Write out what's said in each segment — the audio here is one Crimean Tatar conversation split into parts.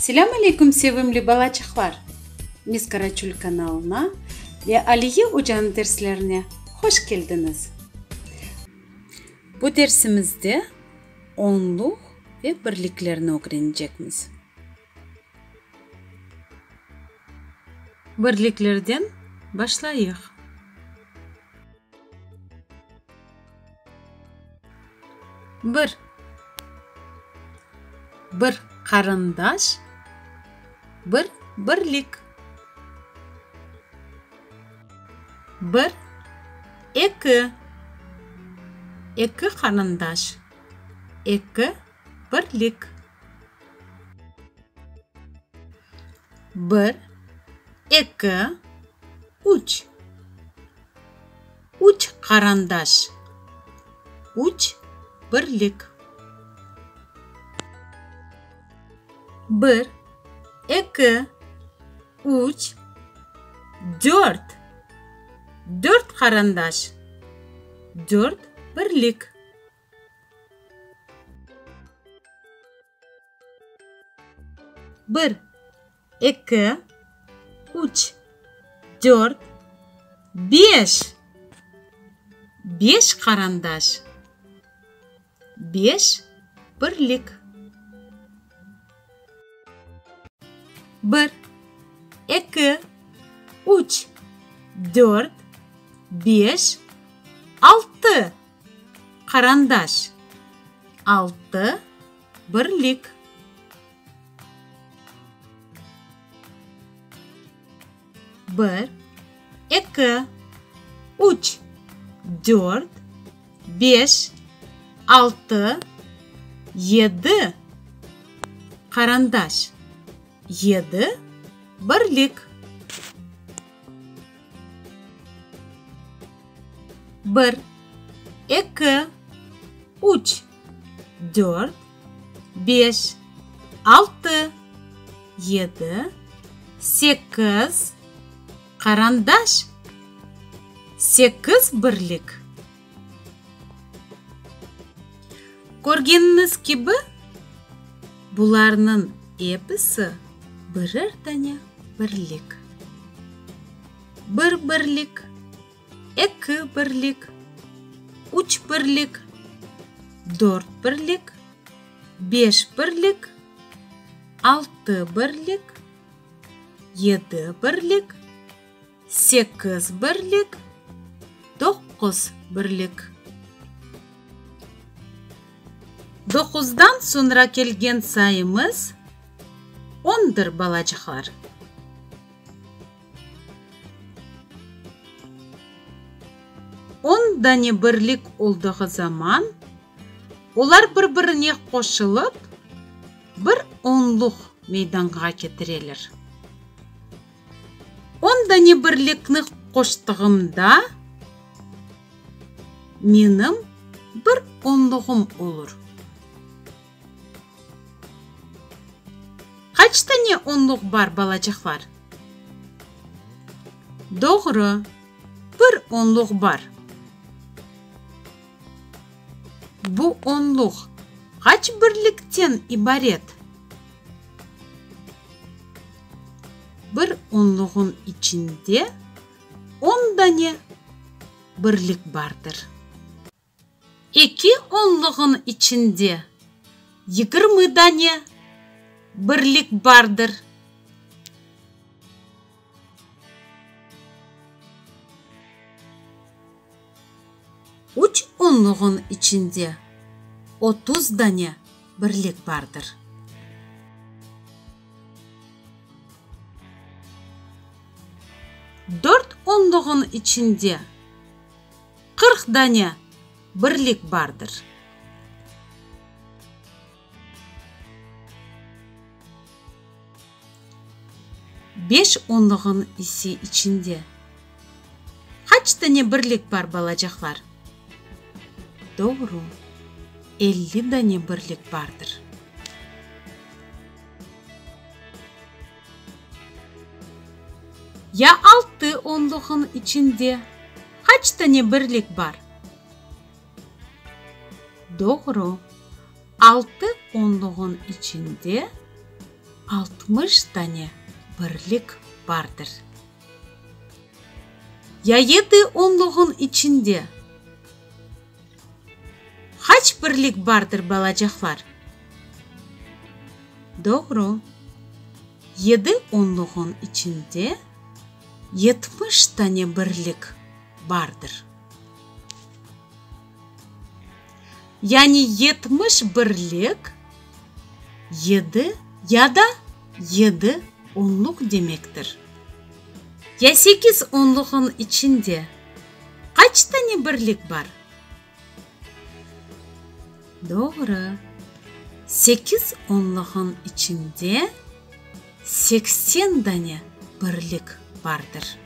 Selâm aleyküm sevimli balaçıqlar! Miss Karaçül kanalına ve Aliye ocanıñ derslerine hoş keldiñiz! Bu dersimizde onluq ve birliklerni ögrenecekmiz. Birliklerden başlayıq. Bir. Bir qarındaş, bir birlik. Bir, eki. Eki qarındaş, eki birlik. Bir, eki, üç. Üç qarandaş, üç birlik. Bir, eki, üç, dört. Dört qarandaş, dört birlik. Bir, eki, üç, dört, beş. Beş qarandaş, beş birlik. Bir, eki, üç, dört, beş, altı. Qarandaş, altı birlik. Bir, eki, üç, dört, beş, altı, yedi. Qarandaş, yedi birlik. Bir, eki, üç, dört, beş, altı, yedi, sekiz, qarandaş, sekiz birlik. Körgeniñiz kibi, bularnıñ episi birer dane birlik. Bir birlik, eki birlik, üç birlik, dört birlik, beş birlik, altı birlik, yedi birlik, sekiz birlik, doquz birlik. Doquzdan soñra kelgen sayımız ondır, balacıqlar. On dane birlik oldığı zaman, olar bir-birine qoşulıp, bir onluq meydanğa ketireler. On dane birlikni qoştığımda, menim bir onluğım olur. Qaç dane onluq bar, balacıqlar? Doğru, bir onluq bar. Bu onluq qaç birlikten ibaret? Bir onluğın içinde on dane birlik bardır. Eki onluğın içinde 20 dane birlik bardır. Üç onluğın içinde 30 dane birlik bardır. Dört onluğın içinde 40 dane birlik bardır. Beş onluğın ise içinde qaç dane birlik bar, balacaqlar? Doğru, 50 dane birlik bardır. Ya altı onluğın içinde qaç dane birlik bar? Doğru, altı onluğın içinde. 60 dane birlik bardır. Ya yedi onluğın içinde qaç birlik bardır, balacaqlar? Doğru, yedi onluğın içinde 70 dane birlik bardır. Yani 70 birlik yedi ya da yedi onluq demektir. Ya sekiz onluğın içinde qaç tane birlik bar? Doğru, sekiz onluğın içinde 80 dane birlik bardır.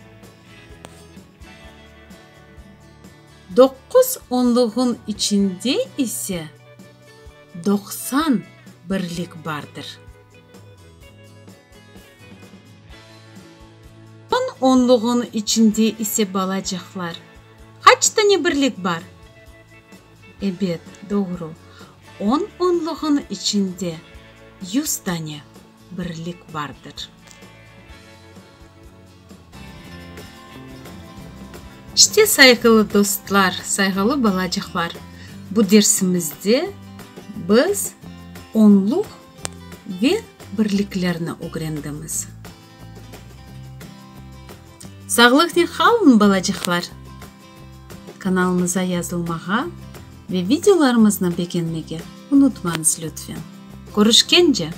Doquz onluğın içinde ise 90 birlik bardır. On onluğın içinde ise, balacaqlar, qaç tane birlik bar? Ebet, doğru, on onluğın içinde 100 tane birlik bardır. İşte, sayğılı dostlar, sayğılı balacıqlar, bu dersimizde biz onluq ve birliklerni ögrendimiz. Sağlıqnen qalın, balacıqlar! Kanalımıza yazılmağa ve videolarımıznı begenmege unutmañız, lütfen. Körüşkence!